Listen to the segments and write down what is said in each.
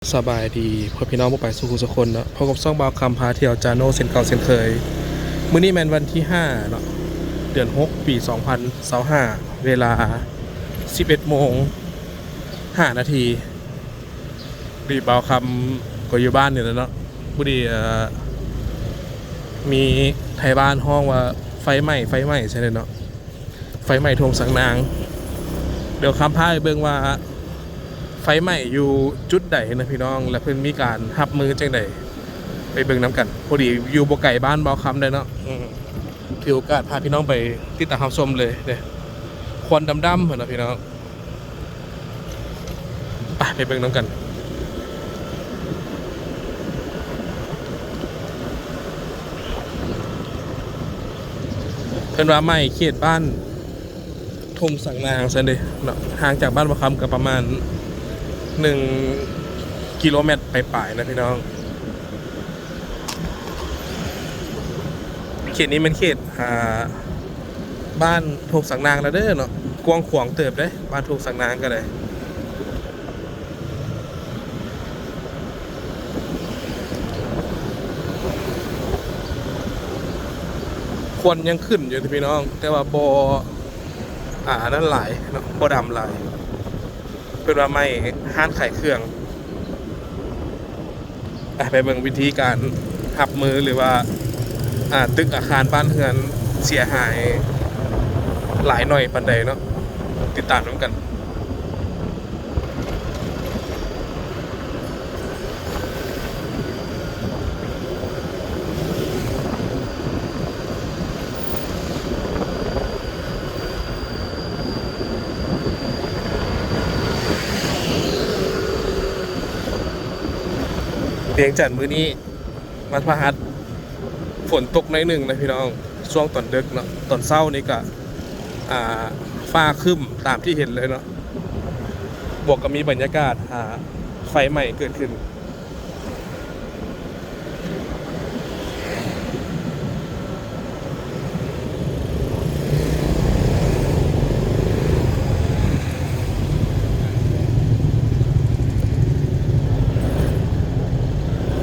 ສະບາຍດີພໍ່ແມ່ພີ່ນ້ອງ ໝົດປາຍສູ່ຜູ້ສູ່ຄົນເນາະ. ພົບກັບຊ່ອງບ່າວຄຳພາທ່ຽວຈາໂນເຊັ່ນເກົ່າເຊັ່ນເຄີຍ. ມື້ນີ້ແມ່ນວັນທີຫ້າເນາະ ເດືອນຫົກ ປີສອງພັນຊາວຫ້າ ເວລາສິບເອັດໂມງຫ້ານາທີ. ດີ ບ່າວຄຳກໍຢູ່ບ້ານນີ້ແຫຼະເນາະ. ພໍດີ ເອີ ມີໄທບ້ານຮ້ອງວ່າໄຟໄໝ້ ໄຟໄໝ້ ຊັ້ນເນາະ. ໄຟໄໝ້ທົ່ງສັງນາງ. ດຽວຄຳພາໄປເບິ່ງວ່າໄຟໄໝ້ຢູ່ຈຸດໃດນະພີ່ນ້ອງ ແລະ ເພິ່ນມີການຮັບມືຈັ່ງໃດ ໄປເບິ່ງນຳກັນ. ພໍດີຢູ່ບໍ່ໄກບ້ານບ່າວຄຳເດ້ເນາະ. ອືມ ຖືໂອກາດພາພີ່ນ້ອງໄປຕິດຕາມຮັບຊົມເລີຍເດ້. ຄວັນດຳໆ ພຸ້ນນະພີ່ນ້ອງ. ໄປ ໄປເບິ່ງນຳກັນ. ເພິ່ນວ່າໄໝ້ເຂດບ້ານທົ່ງສັງນາງຊັ້ນເດເນາະ. ຫ່າງຈາກບ້ານບ່າວຄຳກໍປະມານໜຶ່ງກິໂລແມັດປາຍໆນະພີ່ນ້ອງ. ເຂດນີ້ແມ່ນເຂດ ອ່າ ບ້ານທົ່ງສັງນາງແລ້ວເດີເນາະ. ກວ້າງຂວາງເຕີບເດ້ ບ້ານທົ່ງສັງນາງກໍໄດ້. ຄວັນຍັງຂຶ້ນຢູ່ເດ້ພີ່ນ້ອງ ແຕ່ວ່າບໍ່ ອ່າ ອັນນັ້ນຫຼາຍເນາະ ບໍ່ດຳຫຼາຍ. ເພິ່ນວ່າໄໝ້ຮ້ານຂາຍເຄື່ອງ. ໄປ ໄປເບິ່ງວິທີການຮັບມື ຫຼືວ່າ ອ່າ ຕຶກອາຄານບ້ານເຮືອນເສຍຫາຍຫຼາຍໜ້ອຍປານໃດເນາະ. ຕິດຕາມນຳກັນ. ວຽງຈັນມື້ນີ້ວັນພະຫັດ ຝົນຕົກໜ້ອຍໜຶ່ງນະພີ່ນ້ອງ ຊ່ວງຕອນເດິກເນາະ. ຕອນເຊົ້ານີ້ກະ ອ່າ ຟ້າຄຶ້ມຕາມທີ່ເຫັນເລີຍເນາະ ບວກກັບມີບັນຍາກາດ ອ່າ ໄຟໄໝ້ເກີດຂຶ້ນ.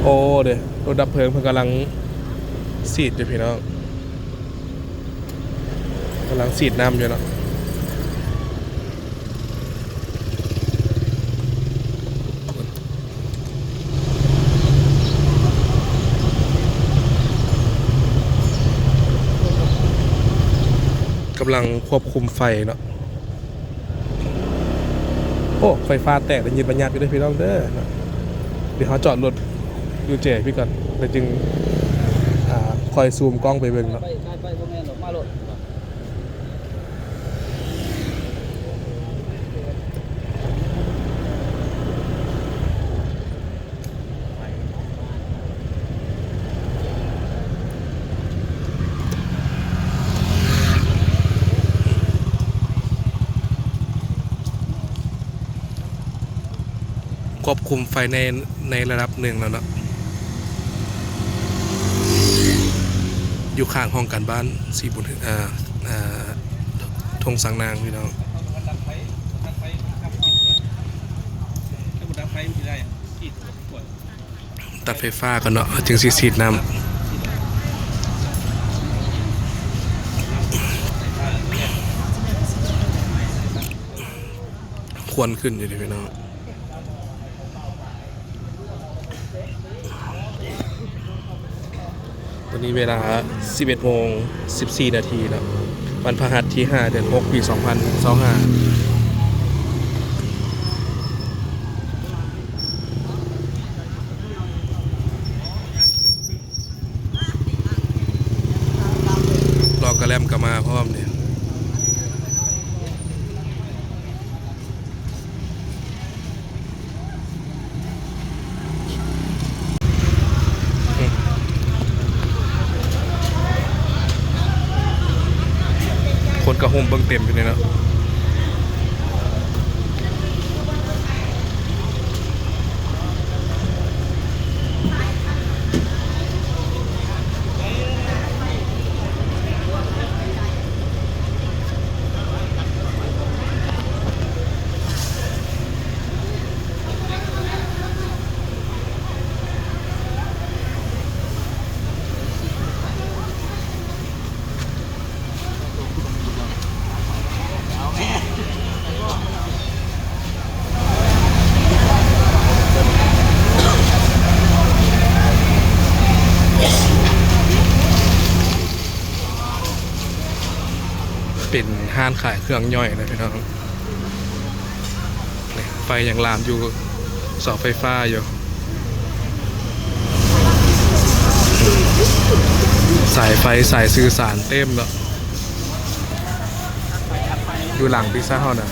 ໂອ້ ເດ້ ລົດດັບເພີງເພິ່ນກຳລັງສີດຢູ່ພີ່ນ້ອງ ກຳລັງສີດນ້ຳຢູ່ເນາະ. ກຳລັງຄວບຄຸມໄຟເນາະ. ໂອ້ ໄຟຟ້າແຕກໄດ້ຍິນບັນຍາດຢູ່ເດີພີ່ນ້ອງເດີເນາະ. ດຽວເຮົາຈອດລົດຢູ່ເຈພີ້ກ່ອນ ແລ້ວຈຶ່ງ ອ່າ ຄ່ອຍຊູມກ້ອງໄປເບິ່ງເນາະ. ໄປ ໄປ ໄປ ບໍ່ແມ່ນດອກ ມາໂລດ. ຄວບຄຸມໄຟໃນ ໃນລະດັບໜຶ່ງແລ້ວເນາະ ຢູ່ຂ້າງຫ້ອງການບ້ານສີບຸນ ເອີ ເອີ ທົ່ງສັງນາງພີ່ນ້ອງ. ຕັດໄຟຟ້າກ່ອນເນາະ ເຮົາຈຶ່ງຊິສີດນ້ຳ. ຄວັນຂຶ້ນຢູ່ເດ້ພີ່ນ້ອງ. ຕອນນີ້ເວລາສິບເອັດໂມງສິບສີ່ນາທີເນາະ ວັນພະຫັດທີຫ້າ ເດືອນຫົກ ປີສອງພັນຊາວຫ້າ. ລອງກະແລັມກະມາພ້ອມເດ. ຄົນກະໂຮມເບິ່ງເຕັມຢູ່ນີ້ເນາະ. ເປັນຮ້ານຂາຍເຄື່ອງຍ່ອຍນະພີ່ນ້ອງ. ນີ້ ໄຟຍັງລາມຢູ່ເສົາໄຟຟ້າຢູ່. ສາຍໄຟສາຍສື່ສານເຕັມເນາະ ຢູ່ຫຼັງພິຊາເຮົານະ.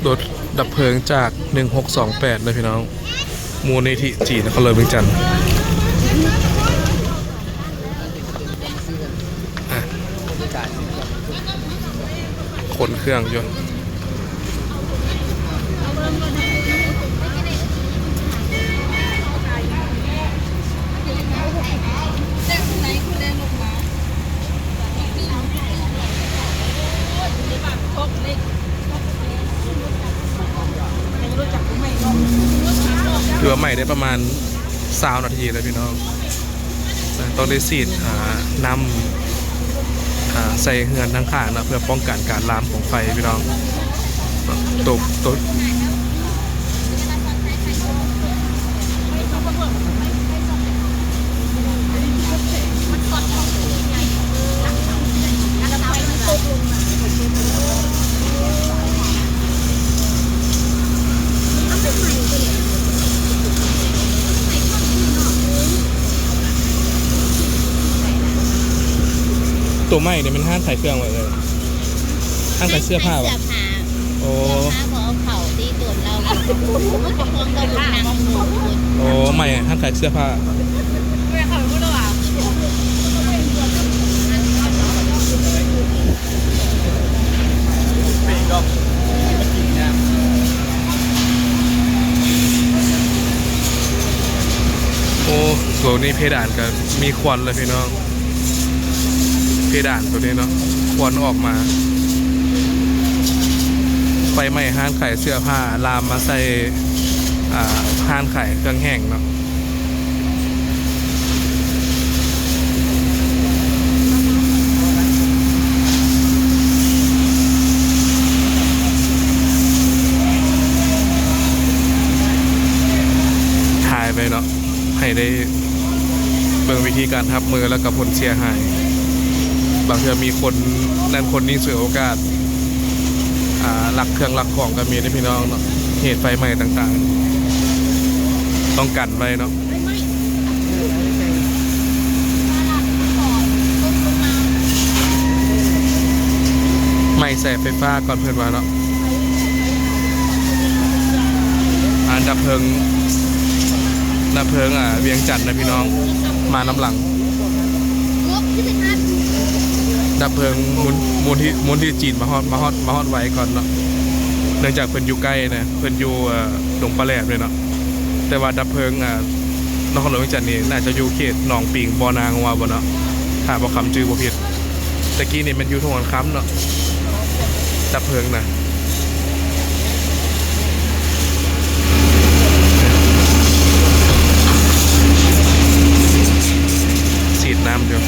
ລົດດັບເພີງຈາກໜຶ່ງຫົກສອງແປດເດີພີ່ນ້ອງ, ມູນນິທິຈີນນະຄອນຫຼວງວຽງຈັນ. ອ່ະ ຂົນເຄື່ອງຢູ່. ຖືວ່າໄໝ້ໄດ້ປະມານຊາວນາທີແລ້ວພີ່ນ້ອງ. ຕ້ອງໄດ້ສີດ ອ່າ ນ້ຳ ອ່າ ໃສ່ເຮືອນທາງຂ້າງນະ ເພື່ອປ້ອງກັນການລາມຂອງໄຟພີ່ນ້ອງ. ຕົກ ຕົກ ໂຕໃໝ່ນີ້ແມ່ນຮ້ານຂາຍເຄື່ອງບໍ່ເອີຍ? ຮ້ານຂາຍເສື້ອຜ້າບໍ່? ເສື້ອຜ້າ. ໂອ້ ເສື້ອຜ້າ ເຂົາເອົາເຂົ້າຕີຕົນລາວ ເຈົ້າຂອງກໍນັ່ງຢູ່. ໂອ້ ໃໝ່ຮ້ານຂາຍເສື້ອຜ້າ. ໂອ້ ໂຕນີ້ເພດານກໍມີຄວັນແລ້ວພີ່ນ້ອງ, ເພດານໂຕນີ້ເນາະ ຄວັນອອກມາ. ໄຟໄໝ້ຮ້ານຂາຍເສື້ອຜ້າ ລາມມາໃສ່ ອ່າ ຮ້ານຂາຍເຄື່ອງແຫ້ງເນາະ. ຖ່າຍໄວ້ເນາະ ໃຫ້ໄດ້ເບິ່ງວິທີການຮັບມື ແລ້ວກໍຜົນເສຍຫາຍ. ບາງເທື່ອມີຄົນນັ້ນຄົນນີ້ສວຍໂອກາດ ອ່າ ລັກເຄື່ອງລັກຂອງກໍມີເດ້ພີ່ນ້ອງເນາະ. ເຫດໄຟໄໝ້ຕ່າງໆ ຕ້ອງກັນໄວ້ເນາະ. ໄໝ້ແສໄຟຟ້າກ່ອນເພິ່ນວ່າເນາະ. ອ່າ ດັບເພີງ ດັບເພີງ ອ່າ ວຽງຈັນນະພີ່ນ້ອງ ມານຳຫຼັງ. ດັບເພີງມູນ ມູນທີ່ ມູນທີ່ຈີນມາຮອດ ມາຮອດ ມາຮອດໄວກ່ອນເນາະ, ເນື່ອງຈາກເພິ່ນຢູ່ໃກ້ນະ ເພິ່ນຢູ່ ເອີ ດົງປາແຫຼມເລີຍເນາະ. ແຕ່ວ່າດັບເພີງ ອ່າ ນະຄອນຫຼວງວຽງຈັນນີ້ ໜ້າຈະຢູ່ເຂດໜອງປິງ ບໍ່ນາງົວບໍ່ເນາະ ຖ້າບໍ່ຄຳຈື່ບໍ່ຜິດ. ແຕ່ກີ້ນີ້ແມ່ນຢູ່ທົ່ງຄຳເນາະ ດັບເພີງນະ. ສີດນ້ຳຢູ່.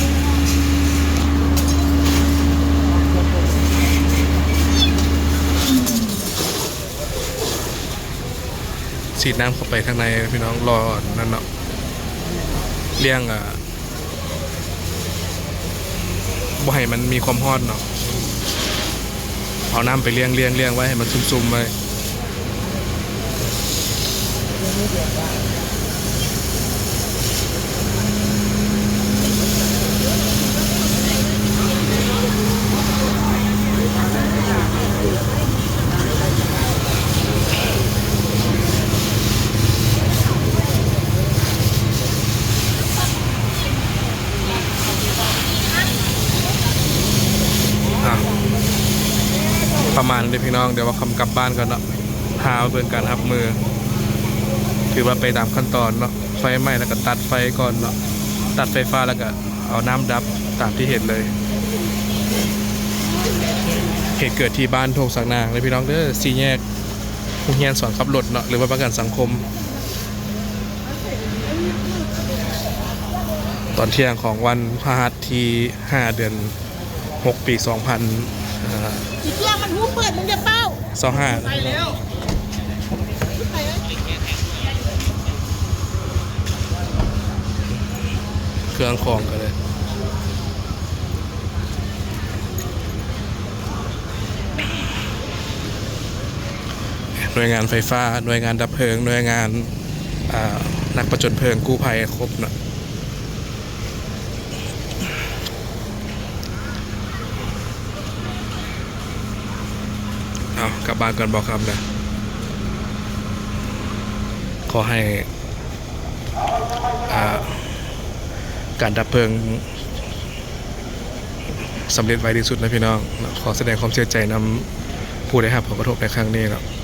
ສີດນ້ຳເຂົ້າໄປທາງໃນພີ່ນ້ອງ, ລໍນັ້ນເນາະ ລ້ຽງ ອ່າ ບໍ່ໃຫ້ມັນມີຄວາມຮ້ອນເນາະ, ເອົານ້ຳໄປລ້ຽງ ລ້ຽງ ລ້ຽງໄວ້ໃຫ້ມັນຊຸ່ມໆໄວ້. ອ່ະ ປະມານນີ້ພີ່ນ້ອງ ດຽວວ່າຄ່ຳກັບບ້ານກ່ອນເນາະ ຫາເບິ່ງການຮັບມື ຖືວ່າໄປຕາມຂັ້ນຕອນເນາະ ໄຟໄໝ້ແລ້ວກໍຕັດໄຟກ່ອນເນາະ ຕັດໄຟຟ້າແລ້ວກໍເອົານ້ຳດັບຕາມທີ່ເຫັນເລີຍ. ເຫດເກີດທີ່ບ້ານທົ່ງສັກນາງເດີພີ່ນ້ອງເດີ ສີ່ແຍກໂຮງຮຽນສອນຂັບລົດເນາະ ຫຼືວ່າປະກັນສັງຄົມ. ຕອນທ່ຽງຂອງວັນພະຫັດທີຫ້າ ເດືອນຫົກ ປີສອງພັນ ເອີ ອີເຈ້ຍມັນຫູເປີດ ມຶງຢ່າເວົ້າ ຊາວຫ້າ ໄປແລ້ວ ເຄື່ອງຂອງກັນເລີຍ ໜ່ວຍງານໄຟຟ້າ ໜ່ວຍງານດັບເພີງ ໜ່ວຍງານ ອ່າ ນັກປະຈົນເພີງ ກູ້ໄພ ຄົບເນາະ. ເອົາ ກັບບ້ານກ່ອນບໍ່ຄ່ຳນະ ຂໍໃຫ້ ອ່າ ການດັບເພີງສຳເລັດໄວທີ່ສຸດນະພີ່ນ້ອງເນາະ. ຂໍສະແດງຄວາມເສຍໃຈນຳຜູ້ໄດ້ຮັບຜົນກະທົບໃນຄັ້ງນີ້ເນາະ.